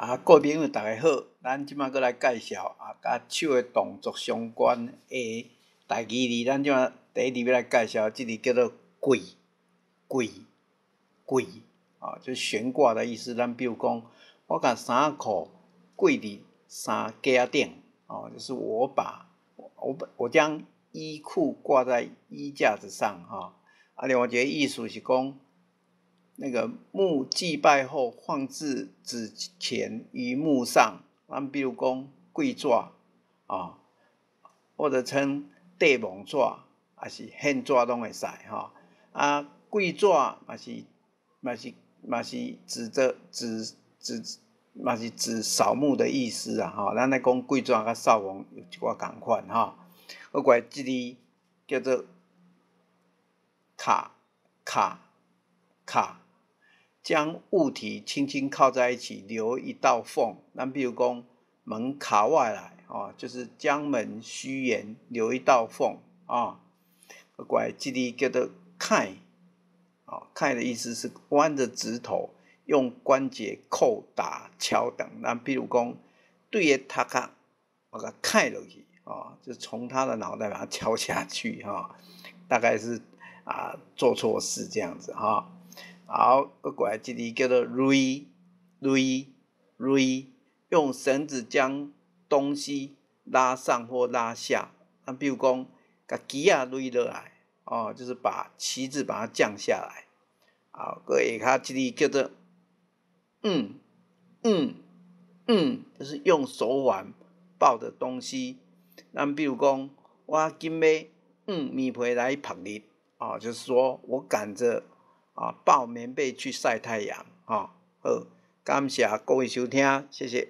啊，各位朋友大家好，咱這擺閣來介紹啊，佮手的動作相關的台語字。咱這擺第一字欲來介紹，這字叫做櫃，櫃，櫃，啊，就是懸掛的意思。咱比如講，我共衫褲櫃佇衫架仔頂，哦，就是我把我將衣褲掛在衣架子上，哈。啊，另外一个意思是講，那個墓祭拜後放置紙錢於墓上，咱比如講櫃紙啊，或者稱綴墓紙，抑是獻紙攏會使吼。啊，櫃紙嘛是嘛是嘛是指著指指嘛是指掃墓的意思啊！吼，咱咧講櫃紙佮掃墓有一寡仝款吼。閣過來這字叫做卡卡卡。將物體輕輕靠在一起，留一道縫。咱比如講，門卡外來，哦，就是將門虛掩，留一道縫啊。過來，這字叫做揩，哦，揩的意思是彎着指頭，用關節叩打、敲等。咱比如講，對伊頭殼，予共揩落去，哦，就從他的腦袋把它敲下去，哈，大概是啊，做錯事這樣子，哈。好，閣過來這字叫做擂擂擂，用繩子將東西拉上或拉下。啊，比如講，共旗仔擂落來，哦，就是把旗子把它降下來。好，閣下跤這字叫做嗯嗯嗯，就是用手腕抱的東西。咱比如講，我緊欲紡棉被來曝日，哦，就是說我趕著啊，抱棉被去曬太陽，哈，好，感謝各位收聽，謝謝。